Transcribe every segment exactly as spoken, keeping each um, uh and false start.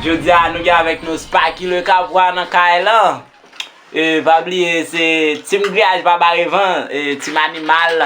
Jodi a, nou gen avèk nou Spacky le Capra nan kay lan. E, pa bliye, se Team Griyaj pa bare van, e, Team Animal,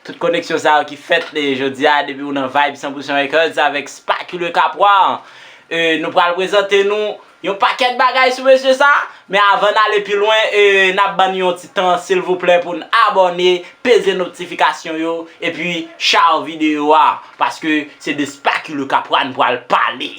tout koneksyon sa yo ki fèt, e, jodi a, depi w nan Vibe Cent pour cent Records avèk Spacky le Capra. E, nou pral prezante nou yon pakèt bagay sou mesye sa, men avan n ale pi lwen, e, n ap ban n yon ti tan, silvouplè, pou n abòne, peze notifikasyon yo, epi share videyo a, paske se de Spacky le Capra n pral pale.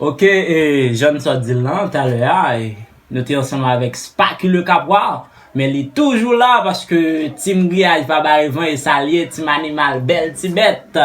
Ok, e, jan n sot di l lan talè a, e, nou te ansanm avèk Spacky le Capra, men li toujou la paske Team Griyaj pa bare van e sa l ye, Team Animal, bèl ti bèt.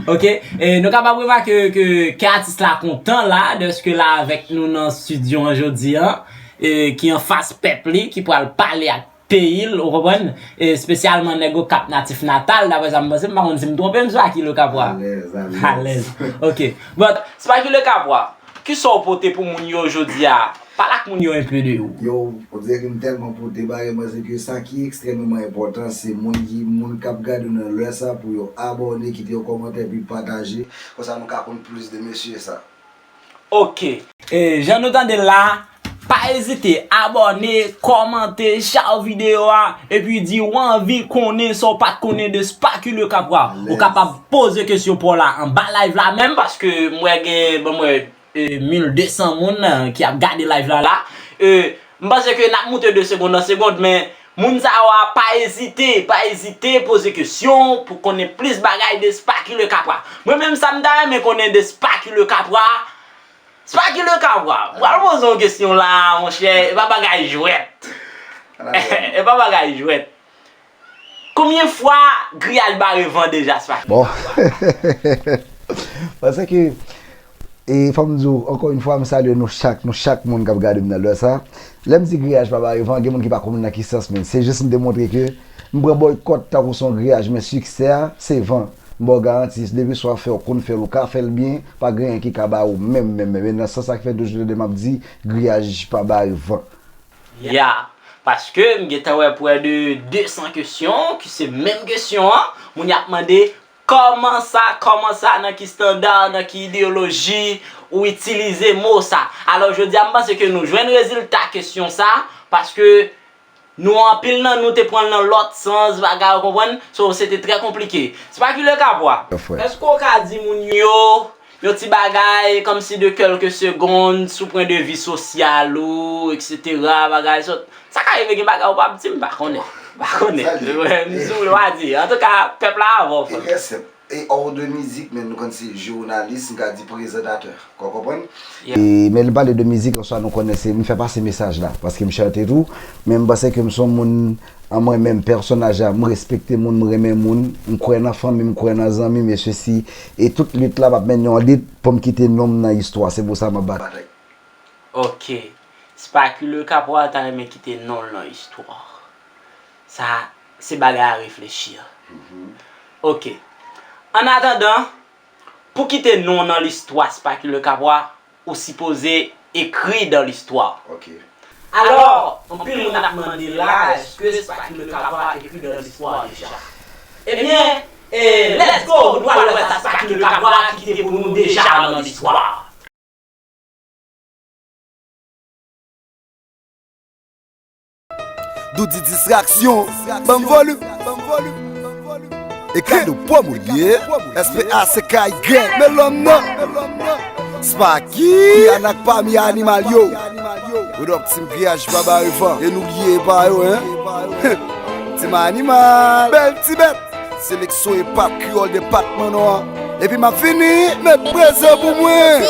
Ok, e, nou kapab remake ke, ke atis la kontan la, dèske la avèk nou nan estidyo an jodi a, e, ki anfas pèp li, ki pral pale ak peyi l, ou konprann? Espesyalman nèg Okap natif natal, daprè sa m panse, m pa konn si m twonpe m sou Spacky le Capra. Alèz, alèz. Alèz. Ok. But, Spacky le Capra, kisa w pote pou moun yo jodi a? Pale ak moun yo enpe de ou. Yo, on dirait que m tèlman pote bagay, m panse ke sa ki ekstrèmeman enpòtan, se moun ki, moun k ap gade w nan lè sa, pou yo abòne, kite yon kòmantè, epi pataje. Konsa nou ka konn plis de mesye sa. Ok. E, jan nou tande l la, pa ezite abòne, kòmante, share videyo a, epi di w anvi konnen sa w pa t konnen de Spacky le Capra. Ou kapab poze kesyon pa w la anba live la menm, paske m wè gen, bon, m wè, e, mil de san moun, e, ki ap gade live la la. E, m panse ke n ap moute de segond an segond, men moun sa yo a, pa ezite, pa ezite poze kesyon pou konnen plis bagay de Spacky le Capra. Mwen menm, sa m ta renmen konnen de Spacky le Capra, Spacky le Capra, m pral poze yon kesyon la, monchè, e pa bagay jwèt. E pa bagay jwèt. Konbyen fwa Griyaj bare van deja, Spacky? Bon. Paske, e fò m di w, ankò yon fwa, m salye nou chak, nou chak moun k ap gade m nan lè sa. Lè m di Griyaj pa bare van, gen moun ki pa konprann nan ki sans, men se jis m te montre ke m pran bòykòt tankou se yon griyaj, men siksè a, se van. M ba w garanti, depi sa w ap fè, w konn fè l, ou ka fè l byen, pa gen anyen ki ka bare w menm, menm, menm. E nan sans sa ki fè toujou tande m ap di, Griyaj pa bare van. Ya, paske m gentan wè prè de de san kesyon, ki se menm kesyon an, moun y ap mande, kòman sa, kòman sa, nan ki estanda, nan ki ideyoloji ou itilize mo sa? Alò, jodi a, m panse ke nou jwenn rezilta kesyon sa, paske nou, anpil nan nou te pran l nan lòt sans, bagay, ou konprann? So, se te trè konplike. Spacky le Capra, èske w ka di moun yo yon ti bagay, kòmsi de kèlke segonn, sou pwen de vi sosyal ou, etsetera, bagay, sòt. Sa ka rive gen bagay ou p ap di, m pa konnen. M pa konnen. M di w, w a di. Antouka, pèp la avè w, frè m. E hors de mizik, men nou konn se jounalis, m ka di prezantatè. Ou konprann? E, men lè m pale de mizik, answa nou konnen se, m fè pase mesaj la, paske m chante tou, men m panse ke m se yon moun, an mwen menm, pèsonaj la, m respekte moun, m renmen moun, m kwè nan fanmi, m kwè nan zanmi, e sesi, e tout lit la, m ap mennen yon lit pou m kite non m nan istwa, se pou sa m ap batay. Ok. Spacky le Capra ta renmen kite non l nan istwa. Sa, se bagay a reflechi. Ok. Annatandan, pou kite non w nan listwa Spacky le Capra, ou sipoze écrit dans l'histoire. Ok. Alò, anpil moun ap mande la, èske Spacky le Capra écrit dans l'histoire déjà? Ebyen, e, let's go, nou pral wè sa Spacky le Capra kite pou nou deja nan listwa. Doudi distraksyon, ban m volim. E kado pwomolye, S P A C K Y, men lòm nan. Spacky, Anak pami animal yo. What up, Team Griyaj pa bare van, e nou lye pa yo, en. Team Animal, bèl ti bèt. Seleksyon epa kreyòl depatman nò an. Epi m ap fini, met prezan pou mwen.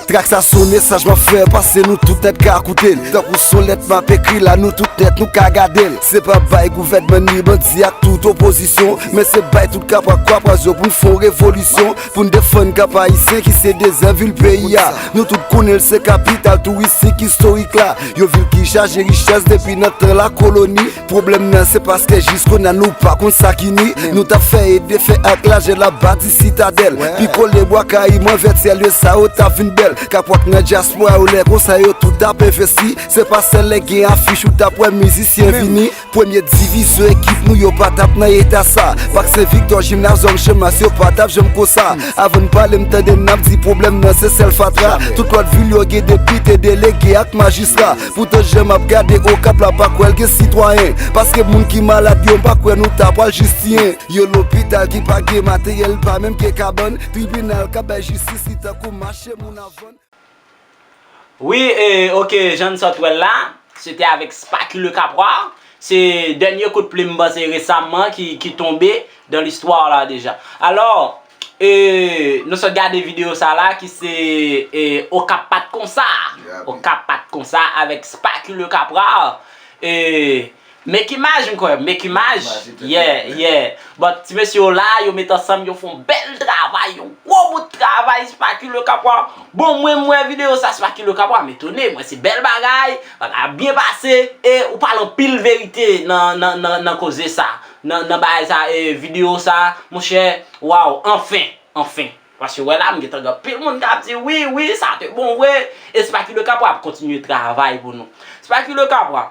Trak sa se yon mesaj m ap fè pase, nou tout nèt ka koute l. Tankou se yon lèt m ap ekri la, nou tout nèt nou ka gade l. Se pa bay gouvènman ni bandi ak tout opozisyon, men se bay tout kapwa kwapraz yo pou n fè yon revolisyon, pou n defann Kap Ayisyen ki se dezyèm vil peyi a. Nou tout konnen l se kapital touristik istorik la, yon vil ki chaje richès depi nan tan lakoloni. Pwoblèm nan se paske jis kounye a nou pa konn sa ki ni. Nou t ap fè e defè ak lajè l ap bati sitadèl. Pi kole bwa kayiman vètyèl yo sa yo t ap vin bèl. Kapwa k nan dyaspora yo lè konsa yo tout ap envesti. Se pa sèl lè gen afich ou t ap wè mizisyen vini. Premye divizyon ekip nou yo pa t ap nan eta sa. Pak Sen Viktò, Jimnazòm, Chanmas yo pa t ap janm konsa. Avan n pale m tande n ap di pwoblèm nan se sèl fatra. Tout lòt vil yo gen depite, delege ak majistra. Poutan jan m ap gade Okap la pa kwè l gen sitwayen. Paske moun ki malad yo m pa kwè nou ta pral jis tiyen. Yon lopital ki pa gen materyèl, pa menm gen kabann. Tribinal k ap bay jistis li tankou mache moun ap vann. Wi, e, ok, jan n sot wè l la, se te avèk Spaky le Kapwa. Se dènye kout plim m panse resaman ki, ki tonbe dans l'histoire la deja. Alò, e, nou sot gade videyo sa la ki se e, Okap pa t konsa. Okap pa t konsa avèk Spaky le Kapwa. E, Make Imaj m kwè, Make Imaj. Yeah, yeah. But ti mesye yo la, yo met ansanm, yo fè yon bèl travay, yon gwo bout travay, Spaky le Kapwa. Bon, mwen, m wè videyo sa, Spaky le Kapwa, m etone, m wè se bèl bagay, bagay ap byen pase, e ou pale anpil verite nan, nan, nan, nan koze sa, nan, nan bagay sa, e videyo sa, monchè, waw, anfen, anfen. Paske wè la, m gentan gen anpil moun k ap di, wi, wi, sa te bon vre, e Spaky le Kapwa ap kontinye travay pou nou. Spaky le Kapwa,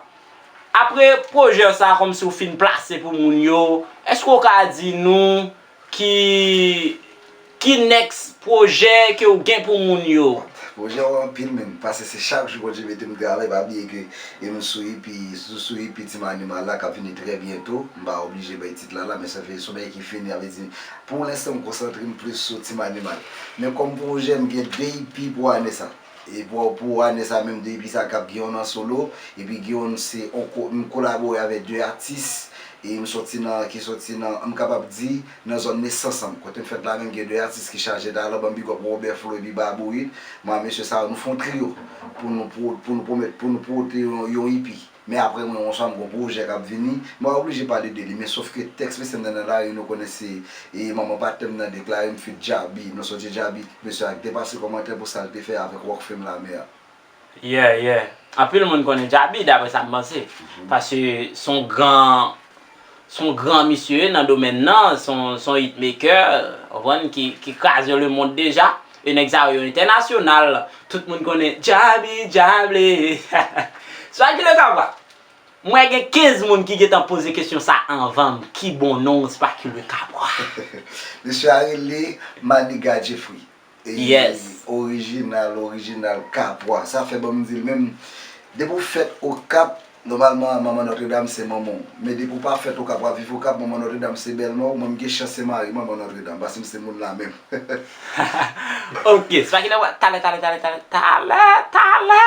apre pwojè sa kòmsi w fin plase pou moun yo, èske w ka di nou ki, ki next pwojè ke w gen pou moun yo? Pwojè yo anpil menm, paske se chak jou Bondye mete m travay, pa bliye ke e m sou EP, sou, sou EP Team Animal la k ap vini trè byento, m pa oblije bay tit la la, men sa fè se yon bagay ki fini, sa vle di pou lenstan m konsantre m plis sou Team Animal. Men kòm pwojè m gen de EP pou ane sa. E pou, pou ane sa menm de epi sa k ap gen youn an solo, epi gen youn se on ko, m kolabore avèk de atis, e m sòti nan, ki sòti nan, m kapab di, nan zòn nesans an m. Kote m fèt la menm gen de atis ki chaje talan, ban m big up Robert Flo epi Babouit, mwen ak mesye sa yo, nou fè yon triyo pou nou, pou, pou nou pwomèt, pou nou pwote yon, yon EP. Men apre mwen, yon swa m gon pwojè k ap vini, m pa oblije pale de li, men sòf ke tèks mesye m nan nan lari, nou konnen se e manman patnè m nan deklare m feat Djaby, nou sòti Djaby, mesye a depase kòmantè pou sa l te fè avèk Rockfam Lamè a. Yeah, yeah. Anpil moun konnen Djaby, daprè sa m panse. Paske se yon gran, se yon gran misye nan domèn nan, se yon, se yon hitmaker, w konprann, ki, ki kraze lemonn deja. E nèg sa yo, yo entènasyonal. Tout moun konnen Djaby, Djaby. Spaky le Kapwa. M wè gen kenz moun ki gentan poze kesyon sa anvan m. Ki bon non Spaky le Kapwa? Mesye a rele Maniga Jeffrey. E orijinal, orijinal Kapwa. Sa fè ban m di l menm, depi w fèt Okap, nòmalman, Manman Nòtredam se manman w. Men depi w pa fèt Okap, w ap viv Okap, Manman Nòtredam se bèlmè w. Mwen, m gen chans se mari Manman Nòtredam, paske m se moun la menm. Ok, Spaky le Kapwa, talè, talè, talè, talè, talè, talè.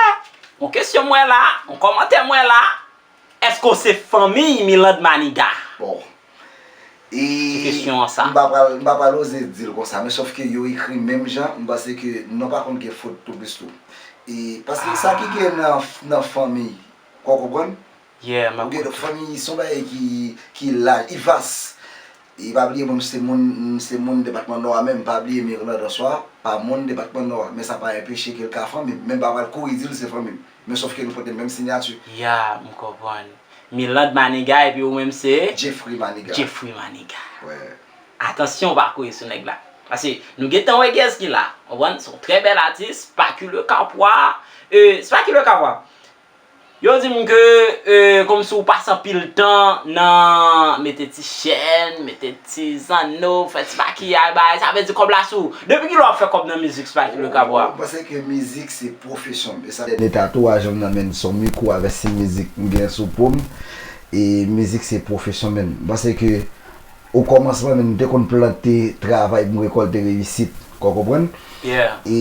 Yon kesyon m wè la, yon kòmantè m wè la. Èske w se fanmiy Mirlande Maniga? Bon. E kesyon an sa. M pa pral, m pa pral oze di l konsa, men sòf ke yo ekri menm jan, m panse ke non pa konn gen fot tou plis tou. E paske sa ki gen nan, nan fanmi, w konprann? Yeah, m ap konprann. Ou gen fanmi, se yon bagay ki, ki laj, ki vas. E pa bliye mwen, m se moun, m se moun depatman Nò a, men m pa bliye Mirlande an swa pa moun depatman Nò a, men sa pa enpeche ke l ka fanmi m, men m pa pral kouri di l se fanmi m. Men sòf ke nou pote menm siyati. Ya, m konprann. Mirlande Maniga epi ou menm se? Jeffrey Maniga. Jeffrey Maniga. Wè. Atansyon pa kouri sou nèg la. Paske nou gentan wè kiyès ki la. Ou konprann? Se yon trè bèl atis, Spaky le Kapwa. E, Spaky le Kapwa. Yo di m ke, e, kòmsi ou pase anpil tan nan mete ti chèn, mete ti zanno, fè ti makiyaj, bagay, sa vle di kòb la sou ou. Depi kilè w ap fè kòb nan mizik, Spaky le Kapwa? Ou panse ke mizik se pwofesyon m, e sa dènye tatouaj m nan, men, se yon mikwo avè siy mizik m gen sou po m. E mizik se pwofesyon m, men. M panse ke o kòmansman, men, m te konn plante travay pou m rekòlte reyisit. Ou konprann? E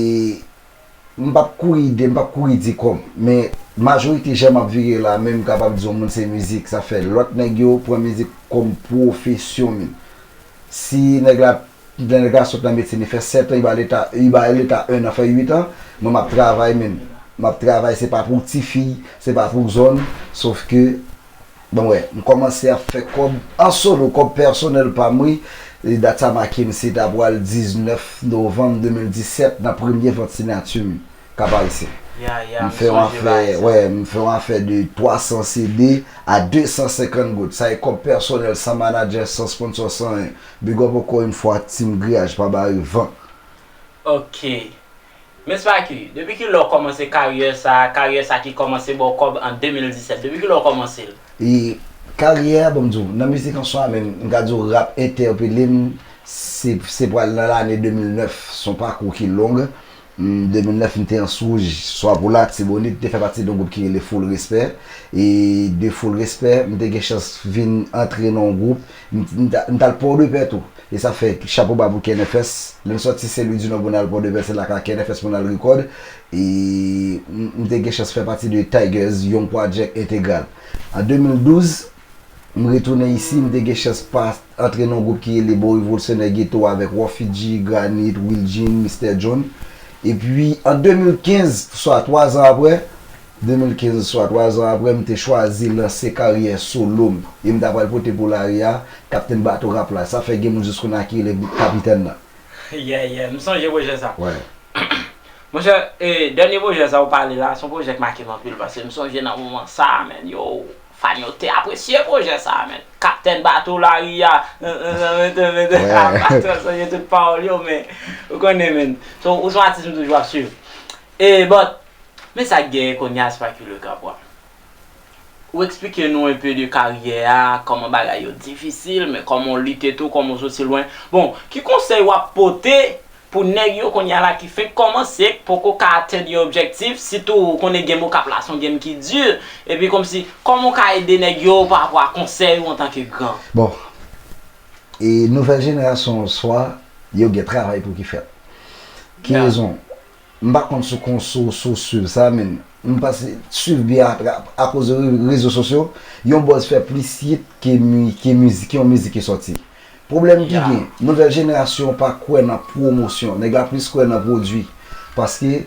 m p ap kouri de, m p ap kouri di kòb, men majorite jan m ap vire la, men m kapab di yon moun se mizik, sa fè lòt nèg yo pran mizik kòm pwofesyon, men. Si nèg la Lè nèg la sot nan medsin, li fè sèt an, li ba leta, li ba leta en an, fè uit an. Mwen, m ap travay, men. M ap travay, se pa pou tifi, se pa pou zòn. Sof ke, bon, wè, m kòmanse ap fè kòb an solo, kòb pèsonèl pa m, wi. E dat sa make m, se ta pral diznèf novanm de mil disèt, nan premye vant siyati m. K P Haïtien. M fè yon afè, wè, m fè yon afè de twa san C D a de san senkant goud. Sa e kòb pèsonèl, san manadjè, san sponsò, san anyen. Big up encore une fois, Team Griyaj, pa bare van. Ok. Men Spaky, depi kilè w kòmanse karyè sa, karyè sa ki kòmanse ba w kòb an de mil disèt, depi kilè w kòmanse l? E karyè a, ban m di w, nan mizik an swa menm, m ka di w rap entèpele m, se, se pral nan lane de mil nèf, se yon pakou ki long. M, de mil nèf, m te Answouj, swa pou Latibonit, m te fè pati de yon gwoup ki rele Full Respect. E de Full Respect, m te gen chans vin antre nan yon gwoup. M, m, ta- m t al Pòdepè tou. E sa fè, chapo ba pou K N F S. Lè n sòti Sen Lwi di Nò pou n al Pòdepè, se la ka K N F S pou n al rekòd. E m, m te gen chans fè pati de Tigers, Young Project entegral. An de mil douz, m retounen isi, m te gen chans pa antre nan yon gwoup ki rele Bon Revolusyonè Ghetto avèk Rough Fidji, Granit, Wilgin, Mister John. Epi an de mil kenz, swa twa zan apre, de mil kenz, swa twa zan apre, m te chwazi lanse karyè solo m. E m ta pral pote pou lari a, Kaptenn Bato Rap la. Sa fè gen moun jis kounye a ki rele m Kapitèn nan. Yeah, yeah, m sonje pwojè sa. Wè. Monchè, e, dènye pwojè sa ou pale la, se yon pwojè k make m anpil, paske m sonje nan moman sa, menn, yo, fan yo te apresye pwojè sa, menn. Kaptenn Bato lari a, bato, sonje tout pawòl yo, men, ou konnen, menn. So, ou se yon atis m toujou ap swiv. E, but, men sa k genyen kounye a, Spaky Lecabra. Ou eksplike nou enpe de karyè a, kòman bagay yo difisil, men kòman w lite tou, kòman w soti lwen. Bon, ki konsèy w ap pote pou nèg yo kounye a la ki fenk kòmanse, k poko ka atenn yon objektif, sitou ou konnen game ou k ap la se yon game ki di, epi kòmsi, kòman w ka ede nèg yo pa rapò a konsèy ou antanke gran? Bon, e nouvèl jenerasyon an swa, yo gen travay pou ki fèt. Ki rezon? M pa konn si w konn, si w, si w swiv sa, men m panse swiv byen atra- akoz de re- rezo sosyo, yon buzz fè plis hit ke mi- ke mizik, ke yon mizik ki sòti. Pwoblèm ki gen, nouvèl jenerasyon pa kwè nan pwomosyon, nèg la plis kwè nan pwodui. Paske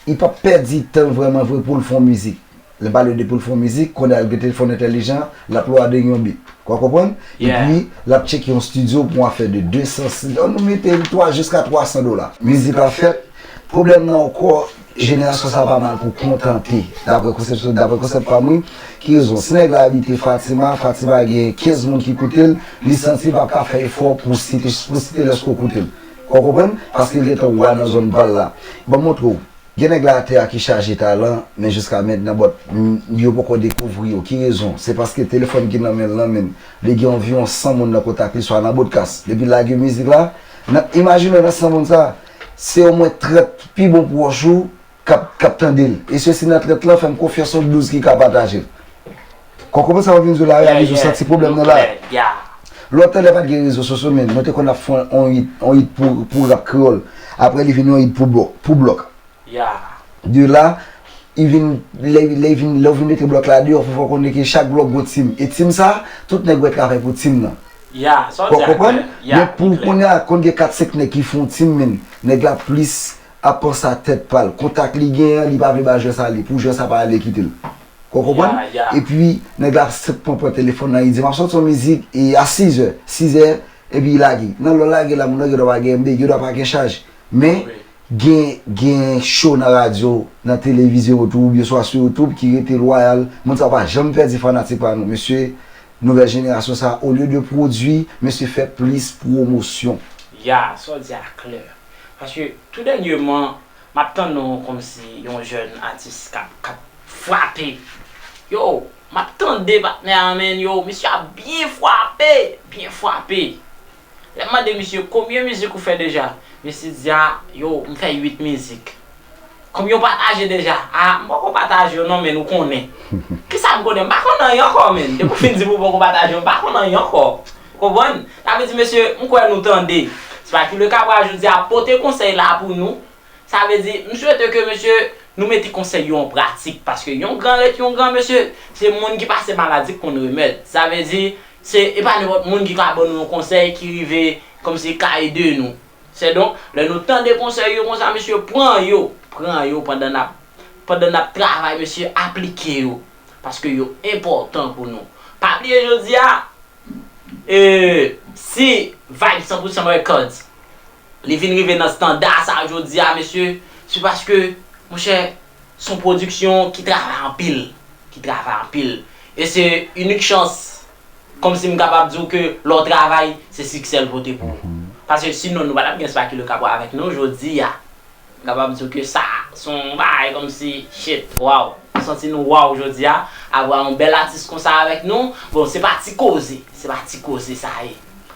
li p ap pèdi tan l vrèman vre pou l fè yon mizik. Lè m pale de pou l fè yon mizik, kounye a l gen telefòn entèlijan, l ap lode yon beat. Ou konprann? Epi, l ap tcheke yon estidyo pou yon afè de de san, ann nou mete l twa jiska twa san dola. Mizik la fèt, pwoblèm nan ankò, jenerasyon sa pa mal pou kontante, daprè konsèp, daprè konsèp pa m, wi. Ki rezon? Si nèg la abite Fatima, Fatima gen kenz moun ki koute l, li santi l p ap ka fè efò pou site, pou site lèske w koute l. Ou konprann? Paske l gentan wa nan zòn pa l la. Ban m montre w. Gen nèg la atè a ki chaje talan, men jiska mentnan, but, m, yo poko dekouvri yo. Ki rezon? Se paske telefòn ki nan men l lan, men, li gen anviwon san moun nan kontak li, swa nan podcast. Depi l lage mizik la, nan, imajine w nan san moun sa, se omwen trant pi bon pwòch ou k ap, k ap tande l. E se si nan trant lan, fè m konfyans, se douz ki ka pataje l. Ou konprann sa m ap vin di w la, wi, a mezi w santi pwoblèm nan la. Lontan lè pa t gen rezo sosyo, men, nou te konn ap fè yon hit, yon hit pou, pou rap kreyòl. Apre, li vin yon hit pou blòk, pou blòk. De la, li vin, lè, lè, vin, lè w vin mete blòk la deyò, fò, fò w konnen ke chak blòk gon tim. E tim sa, tout nèg wè travay pou tim nan. Ou konprann? Men pou kounye a, konn gen kat senk nèg ki fè yon tim, men nèg la plis ap panse a tèt pa l. Kontak li genyen an, li pa vle ba jwè sa ale, pou jwè sa pa ale kite l. Ou konprann? Epi, nèg la senpman pran telefòn nan, li di, "M ap sòti yon mizik e a sizè, sizè, epi li lage." Nan lè w lage la, moun nan gen dwa pa gen M B, gen dwa pa gen chaj. Men, gen, gen show nan radyo, nan televizyon tou, oubyen swa sou YouTube ki rete lwayal. Moun sa yo pa janm pèdi fanatik pa nou. Mesye, nouvèl jenerasyon sa, olye de pwodui, mesye fè plis pwomosyon. Ya, sa w di a klè. Paske, tou dènyèman, m ap tann nou kòmsi yon jèn atis k ap, k ap frape. Yo, m ap tande patnè a, menn, yo, misye ap byen frape, byen frape. Lè m mande misye konbyen mizik ou fè deja, misye di a, yo, m fè uit mizik. Konbyen w pataje deja? A, m poko pataje yo non, menn, ou konnen. Kisa m konnen? M pa konn anyen ankò, menn. Depi w fin di m ou poko pataje yo, m pa konn anyen ankò. Ou konprann? Sa vle di, mesye, m kwè nou tande. Spaky Lecabra jodi a pote konsèy la pou nou. Sa vle di, m swete ke mesye, nou mete konsèy yo an pratik, paske yon gran ret yon gran, mesye, se moun ki pase maladi k konn remèd. Sa vle di, se, e pa nenpòt moun ki ka ban nou yon konsèy ki rive kòmsi ka ede nou. Se donk, lè nou tande konsèy yo konsa, mesye, pran yo. Pran yo pandan n ap, pandan n ap travay, mesye, aplike yo. Paske yo enpòtan pou nou. Pa bliye jodi a, e, si Vibe San Pou San Records, li vin rive nan standa sa jodi a, mesye, se paske, monchè, se yon pwodiksyon ki travay anpil. Ki travay anpil. E se inik chans, kòmsi m kapab di w ke lè w travay, se siksè l pote pou ou. Paske sinon, nou pa t ap gen Spaky Le Capra avèk nou jodi a. M kapab di w ke sa, se yon bagay kòmsi, shit, waw. Nou santi nou waw jodi a, avwa yon bèl atis konsa avèk nou. Bon, se pa ti koze, se pa ti koze sa ye.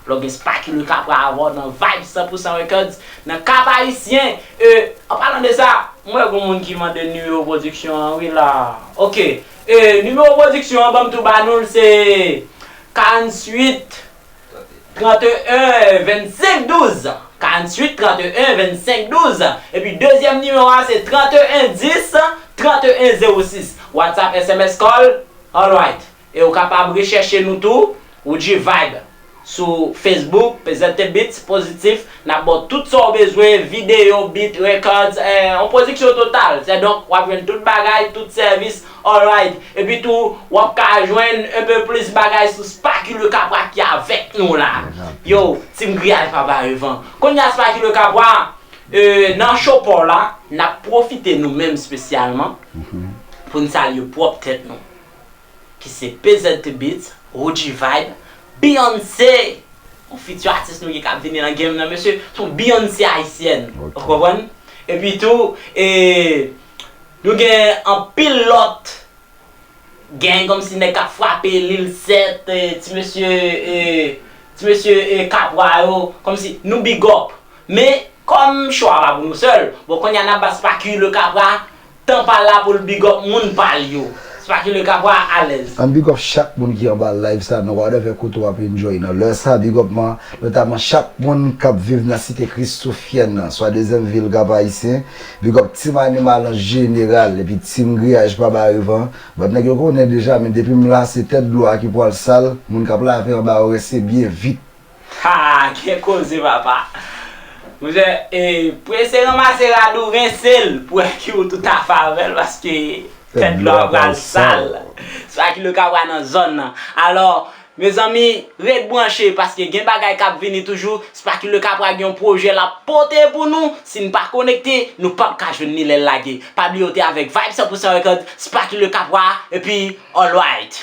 Lè w gen Spaky Le Capra avè w nan Vibe San Pou San Records, nan Cap Haïtien. E, an palan de sa, m wè gon moun ki mande nimewo pwodiksyon an, wi la. Oke. E, nimewo pwodiksyon an, ban m tou ba nou l, se karanntuit, tranteyen, vennsenk, douz. Karanntuit, tranteyen, vennsenk, douz. Epi dezyèm nimewo a, se tranteyen, dis, tranteyen, zewo sis. WhatsApp, S M S, call, alright. E ou kapab rechèche nou tou, Woodjy Vibe, sou Facebook, P Z T Beats, Pozitif. N ap ba w tout sa w bezwen, videyo, beat, records, eh, yon pwodiksyon total. Se donk, w ap jwenn tout bagay, tout sèvis, alright. Epi tou, w ap ka jwenn un peu plus bagay sou Spaky Le Capra ki avèk nou la. Yo, Team Griyaj pa bare van. Kounye a Spaky Le Capra, eh, nan show pa w la, n ap pwofite nou menm espesyalman pou n salye pwòp tèt nou. Ki se P Z T Beats, Woodjy Vibe, Beyoncé, yon fiti atis nou ye k ap vini nan game nan, mesye, se yon Beyoncé ayisyèn. Ou konprann? Epi tou, e, nou gen anpil lòt gang kòmsi nèg k ap frape, Lil Sèt, e, ti mesye, e, ti mesye, e, Capra yo, kòmsi nou big up. Men, kòm show a pa pou nou sèl, bon, kounye a n ap ba Spaky Le Capra tan pa l la pou l big up moun pa l yo. Spaky Le Capra alèz. Ann big up chak moun ki anba live sa nan whatever kote w ap enjoy nan lè sa. Big up man, notaman chak moun k ap viv nan site Kristofyèn nan, swa dezyèm vil Cap Haïtien. Big up Team Animal an jeneral, epi Team Griyaj pa bare van. But nèg yo konnen deja, men depi m la, se tèt dlo a ki pwal sal. Moun k ap lave anba yo rese byen vit. Ha, gen koze, papa. Monchè, e, prese ranmase rad ou, rense l pou wè ki ou tout afè avè l, paske tèt dlo a pral sal. Spaky Le Capra nan zòn nan. Alò, mezanmi, ret branche, paske gen bagay k ap vini toujou. Spaky Le Capra gen yon pwojè l ap pote pou nou. Si n pa konekte, nou p ap ka jwenn li lè l lage. Pa bliye w te avèk Vibe San Pou San Records, Spaky Le Capra, epi, alright.